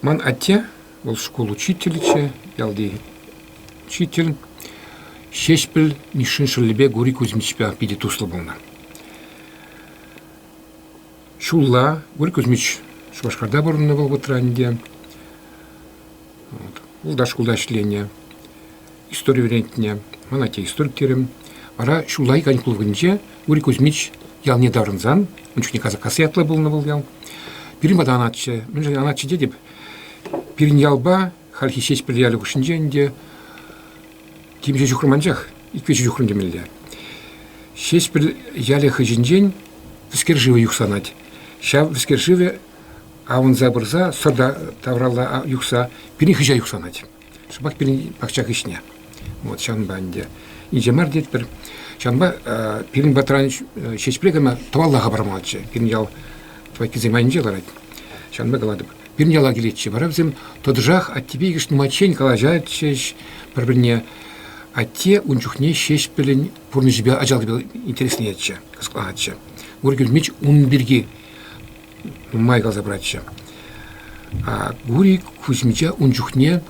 Ман атте, вӑл шкул учителӗччӗ, ялти учитель, Ҫеҫпӗл Мишшин шӑллӗпе Гурий Кузьмичпа питӗ туслӑ пулнӑ. Ҫулла Гурий Кузьмич Шупашкарта пурӑннӑ вӑл вӑхӑтра ӗнтӗ. Вӑл та шкулта ӗҫленӗ, истори вӗрентнӗ. Ман атте историк терӗм. Вара ҫуллахи каникул вӑхӑтӗнче Гурий Кузьмич ялне таврӑнсан, ун чухне Казакасы ятлӑ пулнӑ вӑл ял, пирӗн пата анатчӗ. Мӗншӗн анатчӗ тетӗп? Пирӗн ялпа хальхи Ҫеҫпӗл ялӗ хушшинче ӗнтӗ темиҫе ҫухрӑм анчах, ик-виҫӗ ҫухрӑм темелле. Ҫеҫпӗл ялӗ хыҫӗнчен Вӗскер шывӗ юхсанать. Ҫав Вӗскер шывӗ авӑнса пырса сӑрта тавралла юхса пирӗн хыҫа юхсанать. Шӑпах пирӗн пахча хыҫне. Вот ҫавӑнпа ӗнтӗ. Инҫе мар тетпӗр. Ҫавӑнпа пирӗн патран Ҫеҫпӗле кайма тӑвалла хӑпармаллаччӗ. Пирӗн ял тӑвайккисем айӗнче ларать. Ҫавӑнпа калатӑп. Пирӗн яла килетчӗ. Вара вӗсем тӑтӑшах аттепе икӗш нумайччен калаҫатчӗҫ пӗр-пӗрне. Атте ун чухне Ҫеҫпӗлӗн пурнӑҫӗпе ачалӑхӗпе интересленетчӗ, кӑсӑкланатчӗ. Гурий Кузьмич ун пирки нумай каласа паратчӗ. Гурий Кузьмича ун чухне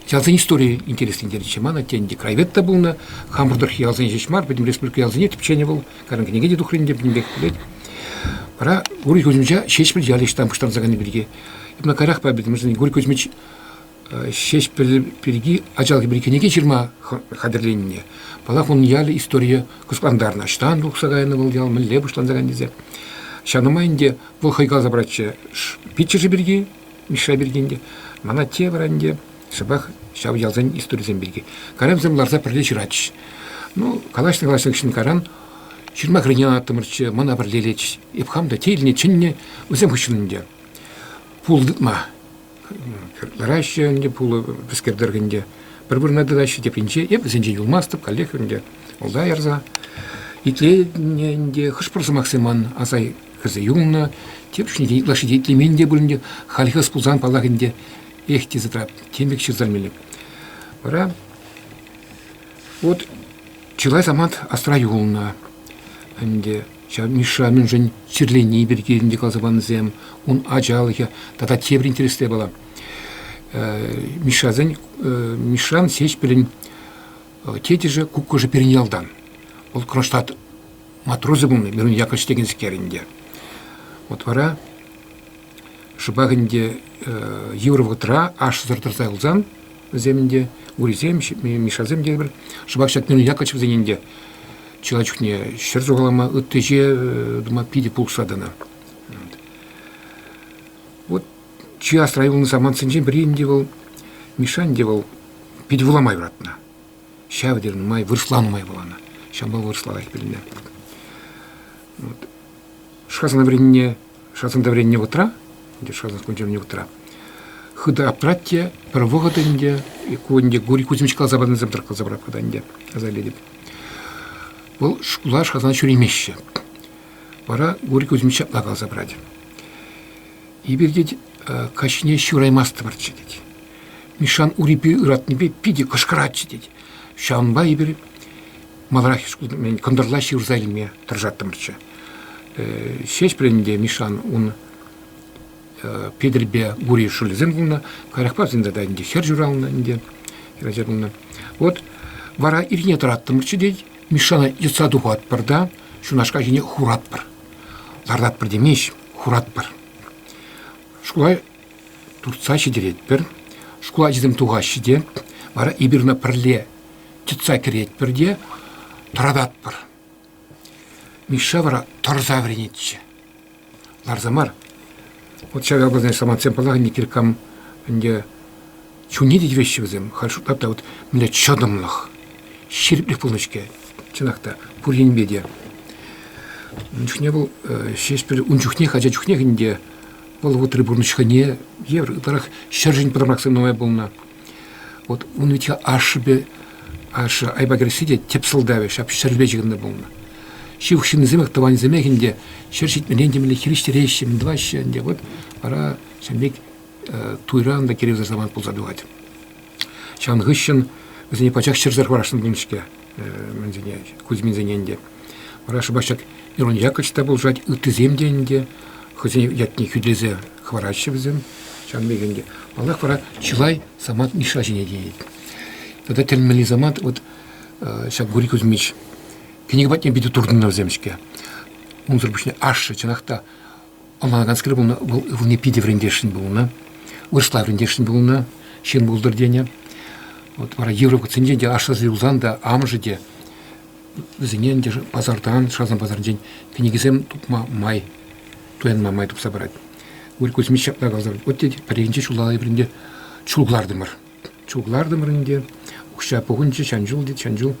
ялсен историйӗ интереслентеретчӗ. Ман атте ӗнтӗ краевед та пулнӑ, хамӑр тӑрӑхри ялсене ҫеҫ мар, пӗтӗм республика ялсене тӗпченӗ вӑл. Кайран кӗнеке те тухрӗ ӗнтӗ, пӗтӗмпех пӗлет. Вара Гурий Кузьмича Ҫеҫпӗл ялӗ ӑҫтан пуҫтарӑнса кайни пирки. Эпӗ каярахпа пӗлтӗм, Гурий Кузьмич Ҫеҫпӗл пирки ачалӑхӗ пирки кӗнеке ҫырма хатӗрленнӗ. Паллах, ун ялӗ историе кӑсӑклантарнӑ. Ӑҫтан тухса кайнӑ вӑл ял, мӗнле пуҫланса кайнӑ тесе. Ҫавна май ӗнтӗ вӑл хӑй каласа паратчӗ пиччӗшӗ пирки, Мишша пирки ӗнтӗ. Мана те вара ӗнтӗ шӑпах ҫав ялсен историсем пирки. Кайран вӗсем ларса пӗрле ҫыратчӗҫ. Ну, калаҫнӑ-калаҫнӑ хыҫҫӑн кайран ҫырма хӗррине анаттӑмӑрччӗ, мана пӗрле илетчӗҫ. Эп хам та те илнӗ, чӗннӗ вӗсем хыҫҫӑн ӗнтӗ. Пул тытма лараҫҫӗ ӗнтӗ, пулӑ пӗскер тӑрӑх ӗнтӗ. Пӗр вырӑна тытаҫҫӗ, тепринче эп вӗсенчен юлмастӑп, каллех ӗнтӗ вӑлта ярса. Итленӗ ӗнтӗ, хӑш-пӗр сӑмахсем ман аса кӗрсе юлнӑ. Тепӗр чухне те ытлашши те итлемен те пуль ӗнтӗ. Хальхи ӑс пулсан, паллах ӗнтӗ, эх тесе тӑрап, тем пек ҫырса илмелле. Вара вот чылай самант асра юлнӑ ӗнтӗ. Ҫав Мишша мӗншӗн чирлени пирки ӗнтӗ каласа панисем, ун ачалӑхӗ тата тепӗр интереслӗ япала. Мишшасен, Мишшан Ҫеҫпӗлӗн тетӗшӗ, куккӑшӗ пирӗн ялтан. Вӑл Кронштадт матросӗ пулнӑ, Мирон Яковлевич текенскер ӗнтӗ. Вот вара шӑпах ӗнтӗ йывӑр вӑхӑтра ашшӗсӗр тӑрса юлсан вӗсем ӗнтӗ урисем, Мишшасем тетпӗр, шӑпах ҫак Мирон Яковлевич вӗсен ӗнтӗ чылай чухне ҫӗр сухалама, ытти ӗҫе тума питӗ пулӑшса тӑнӑ. Вот чи асра юлнӑ самантсенчен пӗри ӗнтӗ вӑл Миша ӗнтӗ вӑл питӗ вулама юратнӑ. Ҫав тери нумай, вырӑсла нумай вуланӑ. Ҫавӑнпа вырӑсла лайӑх пӗлнӗ. Вот. Шхасана вӗренне, Шхасанта вӗреннӗ вӑхӑтра, ӗнтӗ Шхасан шкулӗнче вӗреннӗ вӑхӑтра, хытӑ аптрать те пӗр вӑхӑт ӗнтӗ, ку ӗнтӗ Гурий Кузьмич каласа панисем тӑрӑх каласа парап хыта ӗнтӗ, аса илетӗп. Вӑл шкула Шхасана ҫӳремеҫҫӗ. Вара Гурий Кузьмич ҫапла каласа парать. Эпир, тет, каҫхине ҫураймастӑмӑрччӗ, тет. Мишшан урипе ыратнипе питӗ кӑшкӑратчӗ, тет. Ҫавӑнпа эпир маларах кӑнтӑрла ҫырса илме тӑрӑшаттӑмӑрччӗ. Ҫеҫпӗл ӗнтӗ Мишшан ун Петӗрпе Гурий шӑллӗсем пулнӑ. Каярахпа вӗсен тата ӗнтӗ хӗр ҫуралнӑ ӗнтӗ, хӗрача пулнӑ. Вот вара ирхине тӑраттӑмӑрччӗ тет, Мишшана йӑтса тухатпӑр та ҫунашка ҫине хуратпӑр. Лартатпӑр темест, хуратпӑр. Шкула туртса ҫитеретпӗр. Шкул ачисем тухаҫҫӗ те, вара эпир ӑна пӗрле тытса кӗретпӗр те тӑрататпӑр. Мишша вара тӑрса вӗренетчӗ. Ларса мар. Вот ҫав япаласен самантсем, паллах, ӗнтӗ киркам ӗнтӗ чунне те тивеҫҫӗ вӗсем. Халь шутлап та вот мӗнле чӑтӑмлӑх, ҫирӗплӗх пулнӑ-ҫке. Чӑнах та, пур енпе те. Ун чухне вӑл Ҫеҫпӗл ун чухнех, ача чухнех ӗнтӗ вӑл вӑхӑтри пурнӑҫ хӑйне евӗр ытларах ҫӗршӗн пӑтӑрмахсем нумай пулнӑ. Вот ун вӗт-ха ашшӗпе ашшӗ айпа кӗресси те тӗп сӑлтавӗ ҫап ҫӗрпе ҫыхӑннӑ пулнӑ. Ҫывӑх ҫыннисемех, тӑванӗсемех ӗнтӗ ҫӗр ҫитменрен темле хирӗҫтереҫҫӗ, мӗн тӑваҫҫӗ ӗнтӗ. Вот вара ҫавӑн пек туйран та киревсӗр самант пулса тухать. Ҫавӑн хыҫҫӑн вӗсене пачах ҫӗрсӗр хӑварасшӑн пулнӑ-ҫке мӗнсене, Кузьминсене ӗнтӗ. Вара шӑпах ҫак Мирон Яковлевич та пулӑшать, ыттисем те ӗнтӗ хӑйсен ятне хӳтӗлесе хӑвараҫҫӗ вӗсем. Ҫавӑн пек ӗнтӗ. Паллах, вара чылай самант Миша ҫине тиет. Тата тӗлӗнмелли самант, вот ҫак Гурий Кузьмич кӗнеке патне питӗ туртӑннӑ вӗсем-ҫке. Унсӑр пуҫне ашшӗ чӑнах та ӑнланаканскер пулнӑ, вӑл ывӑлне питӗ вӗрентесшӗн пулнӑ, вырӑсла вӗрентесшӗн пулнӑ, ҫын пултӑр тенӗ. Вот вара йывӑр вӑхӑтсенче те ашшӗсӗр юлсан та, амӑшӗ те вӗсене ӗнтӗ пасартан, Шасан пасарӗнчен кӗнекесем тупма май, туянма май тупса парать. Гурий Кузьмич ҫапла каласа вот тет, пӗррехинче ҫулла эпир ӗнтӗ чул кӑлартӑмӑр. Чул кӑлартӑмӑр ӗнтӗ, укҫа пухӑнчӗ, ҫан чул тет, ҫан чул.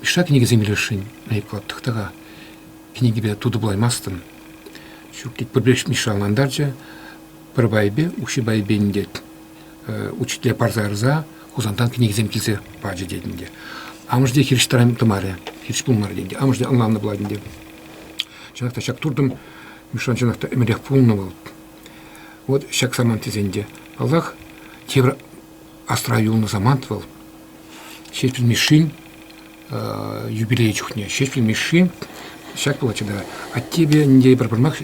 Миша кӗнекесем илесшӗн. Эп тӑхта-ха, кӗнекепе тутӑ пулаймастӑн. Ҫук тет, пӗр-пӗрех Миша ӑнлантарчӗ. Пӗр пайӗпе, укҫи пайӗпе ӗнтӗ учителе парса ярса Хусантан кӗнекесем килсе пачӗ тет ӗнтӗ. Амӑшӗ те хирӗҫ тӑмарӗ, хирӗҫ пулмарӗ ӗнтӗ. Амӑшӗ те ӑнланнӑ пулать ӗнтӗ. Чӑнах та ҫак туртӑм Мишшан чӑнах та ӗмӗрех пулнӑ вӑл. Вот ҫак самант тесен те, паллах, тепӗр асра юлнӑ самант вӑл. Ҫеҫпӗл Мишшин юбилей чухне Ҫеҫпӗл Мишши ҫак пулатчӗ та аттепе ӗнтӗ пӗр пӗрмах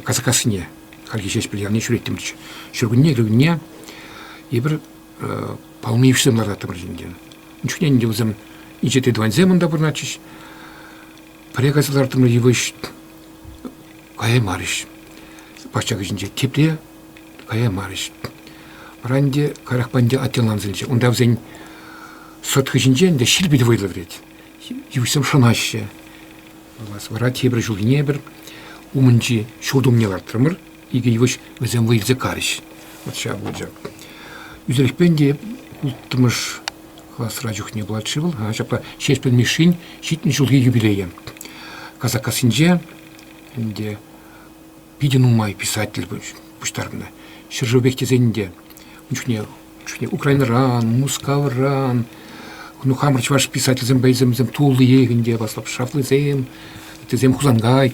Касаккассине хальхи Ҫеҫпӗл ялне ҫӳреттӗмӗрччӗ. Ҫуркунне, кӗркунне эпир палмиевсем лартаттӑмӑр ӗнтӗ. Ун чухне ӗнтӗ вӗсем инҫетри тӑвансем унта пурӑнатчӗҫ. Пӗрре кайса лартӑмӑр йывӑҫ каяймарӗҫ. Пахча хыҫӗнче тепре каяймарӗҫ. Вара ӗнтӗ каярахпа ӗнтӗ атте ӑнланса илчӗ. Унта вӗсен сӑрт хыҫӗнче ӗнтӗ ҫил питӗ вӑйлӑ вӗрет. Йывӑҫсем шӑнаҫҫӗ. Вара тепӗр ҫулхине эпир умӗнчи ҫурт умне лартрӑмӑр. Икӗ йывӑҫ вӗсем вӑй илсе карӗҫ. Вот ҫав пулчӗ. Ӳсерехпе ӗнтӗ улттӑмӗш класра чухне пулать-ши вӑл? Ҫапла Ҫеҫпӗл Мишшин 70 ҫулхи юбилейӗ. Касаккассинче ӗнтӗ питӗ нумай писатель пуҫтарӑннӑ. Ҫӗршывпех тесен те ун чухне чухне Украинӑран, Мускавран, ну хамӑр чӑваш писательсем поэтсем туллиех ӗнтӗ, Васлав Шафлысем, ыттисем Хусанкай.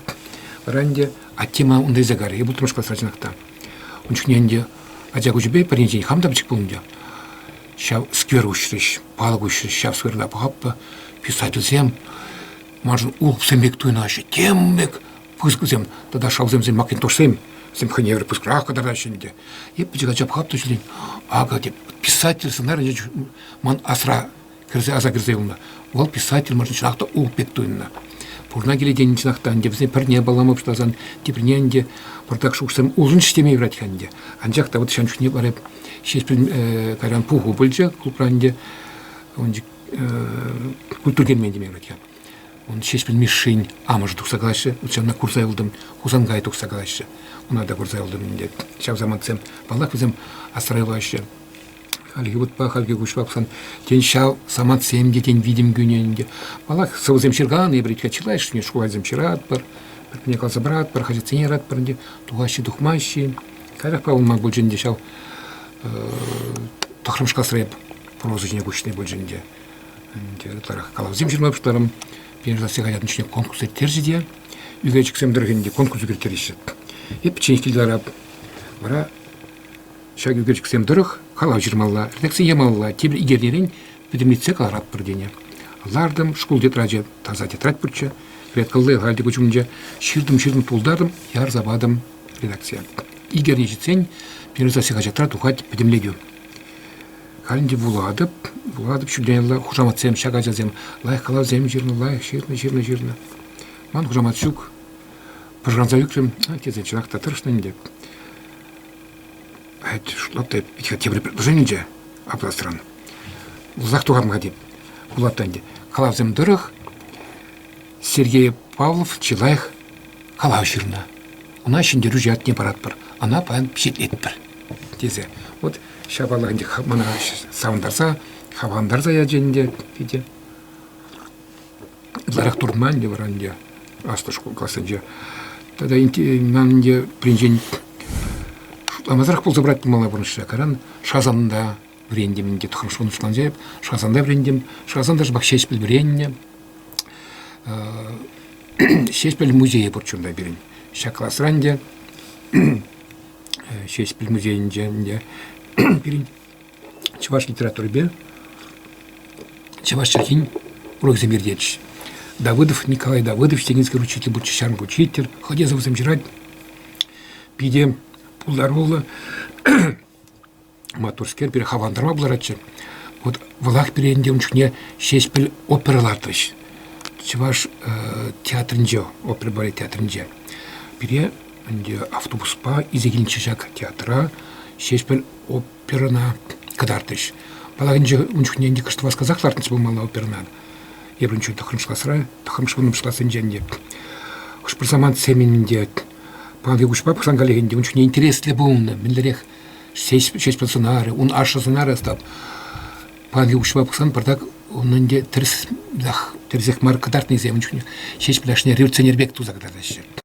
Вара ӗнтӗ атте мана унта илсе карӗ. Эп улттӑмӗш класра чӑнах та. Ун чухне ӗнтӗ ача куҫӗпе пӗринчен хам та пӗчӗк пулнӑ ӗнтӗ. Ҫав сквер уҫрӗҫ, палӑк уҫрӗҫ, ҫав скверта пӑхап писательсем маншӑн улӑпсем пек туйӑнаҫҫӗ, тем пек пысӑк вӗсем тата шалсемсем макинтошсем вӗсем хӑйне евӗр пысӑкрах кӑтартаҫҫӗ ӗнтӗ. Эп пӗчӗк ача пӑхап та ҫӳрен, акӑ теп писатель сӑнарӗ ман асра кӗрсе аса кӗрсе юлнӑ. Вӑл писатель маншӑн чӑнах та улӑп пек туйӑннӑ. Пурӑна килекен чӑнах та ӗнтӗ вӗсене пӗрне паллама пуҫласан теприне ӗнтӗ пӑртак шухӑшсем улшӑнчӗҫ теме юрать-ха ӗнтӗ. Анчах та вот ҫавӑн чухне вара Ҫеҫпӗл кайран пуху пулчӗ клубра ӗнтӗ. Культура кермен теме юрать-ха. Ун Ҫеҫпӗл Мишшин амӑшӗ тухса калаҫҫӗ, ҫавна курса юлтӑм, Хусанкай тухса калаҫҫӗ. Уна та курса юлтӑм ӗнтӗ. Ҫав самантсем, паллах, вӗсем асра юлаҫҫӗ. Хальхи вутпа, хальхи куҫпа пӑхсан, тен, ҫав самантсем те тен витӗм кӳнӗ ӗнтӗ. Паллах, сӑвӑсем ҫыркаланӑ эпир чылайӑшне шкул ачисем ҫыратпӑр, пӗр-пӗрне каласа паратпӑр, хаҫатсене яратпӑр ӗнтӗ, тухаҫҫӗ, тухмаҫҫӗ. Каярахпа пулма пулчӗ ӗнтӗ ҫав тӑхрӑмӗш класра эп проза ҫине куҫни пулчӗ ӗнтӗ. Ӗнтӗ ытларах калавсем ҫырма пуҫларӑм. Пенсия хаҫатӑн ҫине конкурс ирттерчӗ те ӳкерчӗксем тӑрӑх ӗнтӗ конкурс ӳкерттереҫҫӗ. Эп пӗччен килте ларап. Вара ҫак ӳкерчӗксем тӑрӑх калав ҫырмалла, редакцие ямалла, тепӗр ик эрнерен пӗтӗмлетсе кӑларатпӑр тенӗ. Лартӑм, шкул тетрачӗ, таса тетрадь пурччӗ, редкалли халь те куҫ умӗнче. Ҫыртӑм-ҫыртӑм, тултартӑм, ярса патӑм редакцие. Ик эрне ҫитсен Пенсия хаҫатра тухать пӗтӗмлетӳ. Халь ӗнтӗ вулатӑп, вулатӑп ҫӳлтен хушаматсем, ҫак ачасем лайӑх калавсем ҫырнӑ, лайӑх ҫырнӑ, ҫырнӑ, ҫырнӑ. Ман хушамат ҫук. Пӑшӑрханса ӳкрӗм. Тесе чӑнах та тӑрӑшнӑ ӗнтӗ. Шутлап та ведь тепӗр предложенинче апласран. Вулсах тухам-ха теп. Вулап та ӗнтӗ. Калавсем тӑрӑх Сергей Павлов чи лайӑх калав ҫырнӑ. Ӑна ҫӗнтерӳҫӗ ятне паратпӑр. Ӑна паян пичетлетпӗр тесе. Вот ҫав паллах ӗнтӗ мана савӑнтарса, хавхалантарса ячӗ ӗнтӗ питӗ. Ытларах туртма ӗнтӗ вара ӗнтӗ аслӑ шкул классенче. Тата ман ӗнтӗ пӗринчен шутламасӑрах пулса пырать пулмалла пурнӑҫра. Кайран Шазанта вӗрентӗм ӗнтӗ, тӑхрӑмӗш шутланса эп Шазанта вӗрентӗм. Шазанта шӑпах Ҫеҫпӗл вӗреннӗ. Ҫеҫпӗл музейӗ пур чунта пирӗн. Ҫак класра ӗнтӗ Ҫеҫпӗл музейӗнче ӗнтӗ пирӗн чӑваш литературипе чӑваш чӗлхин урокӗсем иртетчӗҫ. Давыдов Николай Давыдов текенскер учитель пулчӗ, ҫамрӑк учитель, хӑй те сӑвӑсем ҫырать. Питӗ пултаруллӑ. Маттурскер пире хавхалантарма пултаратчӗ. Вот вӑлах пире ӗнтӗ ун чухне Ҫеҫпӗл опера лартрӗҫ. Чӑваш театрӗнче, опера балет театрӗнче. Пире ӗнтӗ автобуспа илсе килнӗччӗ ҫак театра Ҫеҫпӗл оперӑна кӑтартрӗҫ. Паллах, ӗнтӗ ун чухне ӗнтӗ кӑшт васкасах лартнӑччӗ пулмалла оперӑна. Эпир ун чухне тӑххӑрмӗш класра, тӑххӑрмӗш вуннӑмӗш классенче ӗнтӗ. Хӑш-пӗр самантсем ӗнтӗ паянхи куҫпа пӑхсан каллех ӗнтӗ ун чухне интереслӗ пулнӑ, мӗнлерех Ҫеҫпӗл сӑнарӗ, ун ашшӗ сӑнарӗ ӑста. Паянхи куҫпа пӑхсан пӑртак ун ӗнтӗ тӗрӗсех мар кӑтартнисем ун чухне Ҫеҫпӗл ашшӗне революционер пек туса кӑтартаҫҫӗ.